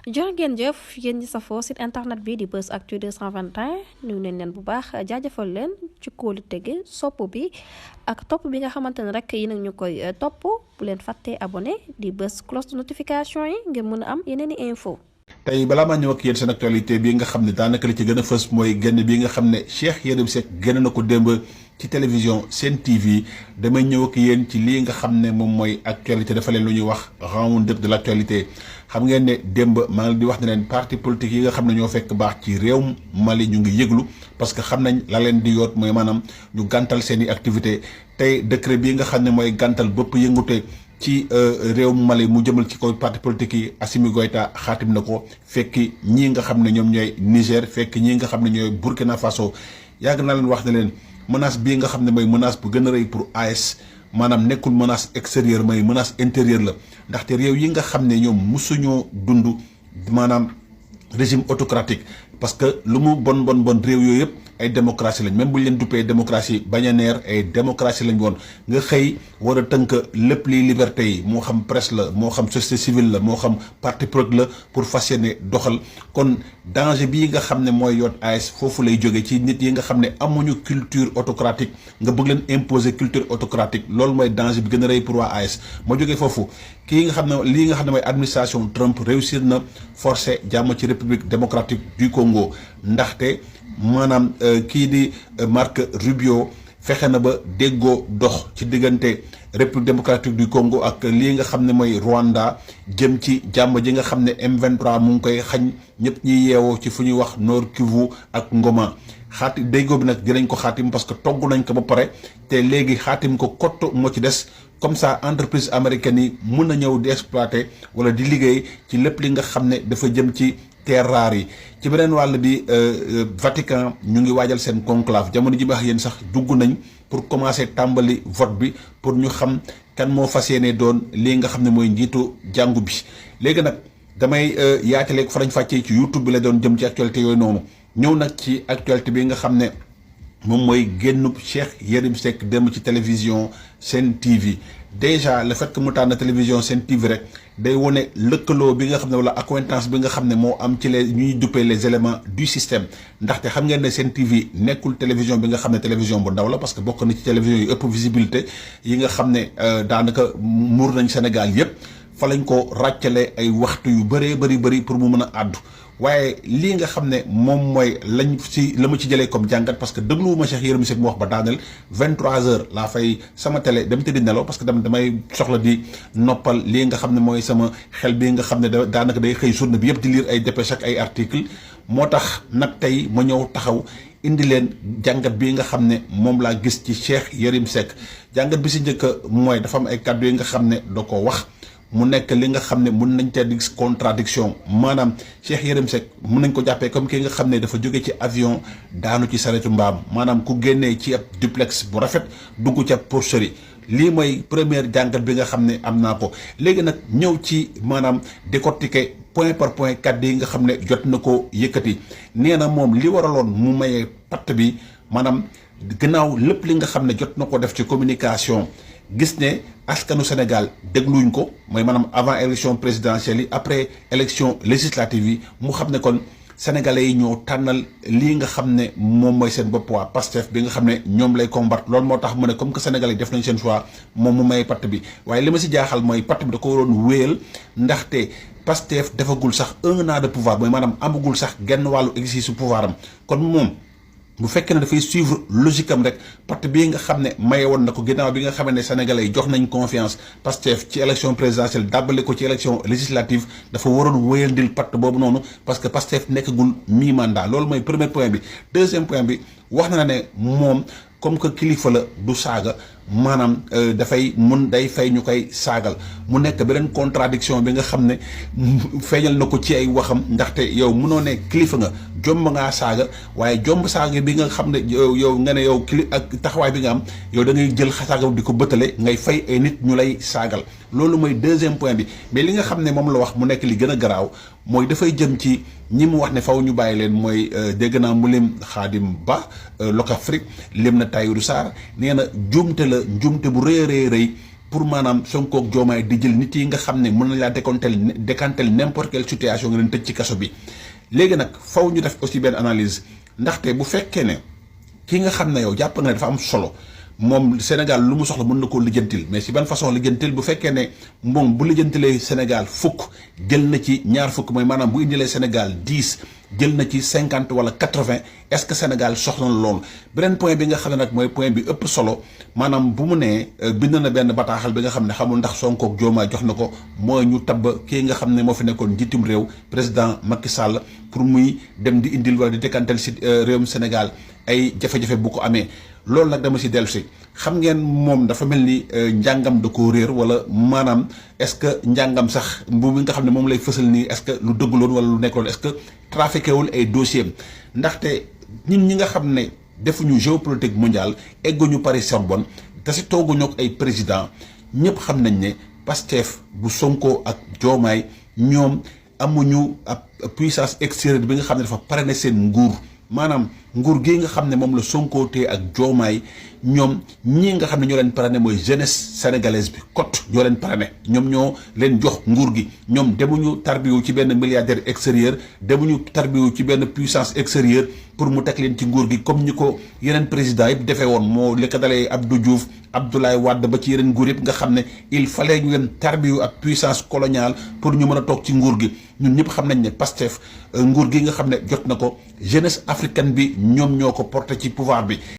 jërë ngeen jëf yéen ñi safoo site internet bi di Buzz Actu 221 nuyu nañ leen bu baax jaajëfal leen ci kóolu tege sopp bi ak topp bi nga xamante ne rek yi nag ñu koy topp bu leen fàttee abonné di bës cloche de notification yi ngir mën a am yeneen i info tey balaa maa ñëw ak yéen seen actualité bi nga xam ne daanaka li ci gën a fës mooy génn bi nga xam ne Cheikh Yérim Seck génn na ko démb ci télévision Sen TV damay ñëw ak yéen ci lii nga xam ne moom mooy actualité dafa leen lu ñuy wax round-up de l'actualité xam ngeen ne démb maa ngi di wax ne leen parti politique yi nga xam ne ñoo fekk baax ci réewum Mali ñu ngi yëglu parce que xam nañ la leen di yoot mooy maanaam ñu gàntal seen i activité tey décret bii nga xam ne mooy gàntal bëpp yëngute ci réewum Mali mu jëmal ci kaw parti politique yi Assimi Goïta xaatim na ko fekki ñii nga xam ne ñoom ñooy Niger fekk ñii nga xam ne ñooy Burkina Faso yàgg naa leen wax ne leen menace bii nga xam ne mooy menace bu gën a rëy pour AES maanaam nekkul menace extérieure mooy menace intérieure la ndaxte réew yi nga xam ne ñoom musuñoo dund maanaam régime autocratique parce que lu mu bon réew yooyu yëpp ay démocratie lañ même bu ñu leen duppee démocratie bañ a neer ay démocratie lañ woon nga xëy war a tënk lépp liy liberté yi moo xam presse la moo xam société civile la moo xam parti politique la pour fas yéene doxal kon danger bii nga xam ne mooy yoot AES foofu lay jóge ci nit yi nga xam ne amuñu culture autocratique nga bëgg leen imposer culture autocratique loolu mooy danger bi gën a rëy pour waa AES ma jógee foofu kii nga xam ne lii nga xam ne mooy administration Trump réussir na forcer jàmm ci république démocratique du Congo ndaxte maanaam kii di Marc Rubio fexe na ba déggoo dox ci diggante république démocratique du Congo ak lii nga xam ne mooy Rwanda jëm ci jàmm ji nga xam ne M23 mu ngi koy xañ ñëpp ñiy yeewoo ci fu ñuy wax Nord Kivu ak Ngoma xaati déggoo bi nag dinañ ko xaatim parce que togg nañ ko ba pare te léegi xaatim ko kott moo ci des comme ça entreprise américaine yi mun na ñëw di exploiter wala di liggéey ci lépp li nga xam ne dafa jëm ci terres rares yi ci beneen wàll bi Vatican ñu ngi waajal seen conclave jamono ji baax yéen sax dugg nañ pour commencer tàmbali vote bi pour ñu xam kan moo fas yéene doon lii nga xam ne mooy njiitu jàngu bi léegi nag damay yaataleeg farañ fàccee ci YouTube bi la doon jëm ci actualité yooyu noonu ñëw nag ci actualité bi nga xam ne moom mooy génnub Cheikh Yérim Seck dem ci télévision Sen TV déjà le fait que mu tànn télévision Sen TV rek day wone lëkkaloo bi nga xam ne wala accointance bi nga xam ne moo am ci les ñuy duppee les éléments du système ndaxte xam ngeen ne Sen TV nekkul télévision bi nga xam ne télévision bu ndaw la parce que bokk na ci télévision yu ëpp visibilité yi nga xam ne daanaka muur nañ Sénégal yépp fa lañ ko ràccale ay waxtu yu bëree bëri pour mu mën a àddu waaye lii nga xam ne moom mooy lañ ci la ma ci jëlee comme jàngat parce que dégluwuma Cheikh Yérim Seck mu wax ba daaneel 23h laa fay sama télé dem tëddi nelaw parce que damay soxla di noppal lii nga xam ne mooy sama xel bi nga xam ne daanaka day xëy journée bi yëpp di lire ay dépêche ak ay article moo tax nag tey ma ñëw taxaw indi leen jàngat bi nga xam ne moom laa gis ci Cheikh Yérim Seck jàngat bi si njëkk mooy dafa am ay kàddu yi nga xam ne da ko wax mu nekk li nga xam ne mun nañ te gis contradiction maanaam Cheikh Yérim Seck mun nañ ko jàppee comme ki nga xam ne dafa jóge ci avion daanu ci saretu mbaam maanaam ku génnee ci ab duplex bu rafet dugg ci ab porcherie lii mooy première jàngat bi nga xam ne am naa ko léegi nag ñëw ci maanaam décortiquer point par point kàddu yi nga xam ne jot na ko yëkkati nee na moom li waraloon mu mayee patt bi maanaam gannaaw lépp li nga xam ne jot na ko def ci communication gis ne askanu Sénégal dégluñ ko mooy maanaam avant élection présidentielle yi après élection législative yi mu xam ne kon sénégalais yi ñoo tànnal lii nga xam ne moom mooy seen bopp waa Pastef bi nga xam ne ñoom lay combattre loolu moo tax mu ne comme que sénégalais yi def nañ seen choix moom mu may patt bi waaye li ma si jaaxal mooy patt bi da ko waroon wéyal ndaxte Pastef defagul sax 1 an de pouvoir mooy maanaam amagul sax genn wàllu exercice su pouvoir am kon moom bu fekkee ne dafay suivre logique am rek parti bii nga xam ne maye woon na ko ginnaaw bi nga xam ne sénégalais yi jox nañ confiance Pastef ci élection présidentielle dàbbale ko ci élection législative dafa waroon wéyandil parti boobu noonu parce que Pastef nekkagul mi-mandat loolu mooy premier point bi. deuxième point bi wax na ne moom comme que kilifa la du saaga maanaam dafay day fay ñu koy saagal mu nekk beneen contradiction bi nga xam ne feeñal na ko ci ay waxam ndaxte yow mënoo ne kilifa nga jomb ngaa saaga waaye jomb saaga bi nga xam ne yow nga ne yow ak taxawaay bi nga am yow da ngay jël saaga di ko bëttale ngay fay ay nit ñu lay saagal loolu mooy deuxième point bi. mais li nga xam ne moom la wax mu nekk li gën a garaaw mooy dafay jëm ci ñi mu wax ne faw ñu bàyyi leen mooy dégg naa mu lim Khadim Ba Locafrique lim na Tahirou Sarr nee na njuumte la njuumte bu rëy pour maanaam Sonko ak Diomaye di jël nit yi nga xam ne mën nañ laa décantel n'importe quelle situation nga leen tëj ci kaso bi. léegi nag faw ñu def aussi benn analyse ndaxte bu fekkee ne ki nga xam ne yow jàpp nga ne dafa am solo moom Sénégal lu mu soxla mën na koo lijjantil mais si ban façon lijjantil bu fekkee ne moom bu lijjantilee Sénégal fukk jël na ci ñaar fukk mooy maanaam bu indilee Sénégal 10 jël na ci 50 wala 80 est-ce que Sénégal soxla na loolu. beneen point bi nga xam ne nag mooy point bi ëpp solo maanaam bu mu nee bind na benn bataaxal bi nga xam ne xamul ndax Sonko ak Diomaye jox na ko mooy ñu tabb kii nga xam ne moo fi nekkoon njiitum réew président Macky Sall pour muy dem di indil wala di tekkantal si réewum Sénégal ay jafe-jafe bu ko amee. loolu nag dama si dellu si xam ngeen moom dafa mel ni njàngam da koo réer wala maanaam est-ce que njàngam sax bu nga xam ne moom lay fësal nii est-ce que lu dëgguloon wala lu nekkoon est-ce que trafiqué wul ay dossiers ndaxte ñun ñi nga xam ne defuñu géopolitique mondiale egguñu Paris Sorbonne te si tooguñu ak ay président ñëpp xam nañ ne Pastef bu Sonko ak Diomaye ñoom amuñu ab puissance extérieure bi nga xam ne dafa parrainé seen nguur. maanaam nguur gi nga xam ne moom la Sonko tee ak Diomaye ñoom ñii nga xam ne ñoo leen parrainé mooy jeunesse sénégalaise bi cote ñoo leen parrainé ñoom ñoo leen jox nguur gi ñoom demuñu tarbiwu ci benn milliardaire extérieur demuñu tarbiwu ci benn puissance extérieure pour mu teg leen ci nguur gi comme ñi ko yeneen président yëpp defee woon moo li ko dalee Abdou Diouf Abdoulaye Wade ba ci yeneen nguur yëpp nga xam ne il fallait ñu leen tarbiwu ak puissance coloniale pour ñu mën a toog ci nguur gi ñun ñëpp xam nañ ne Pastef nguur gi nga xam ne jot na ko jeunesse africaine bi ñoom ñoo ko porté ci pouvoir bi.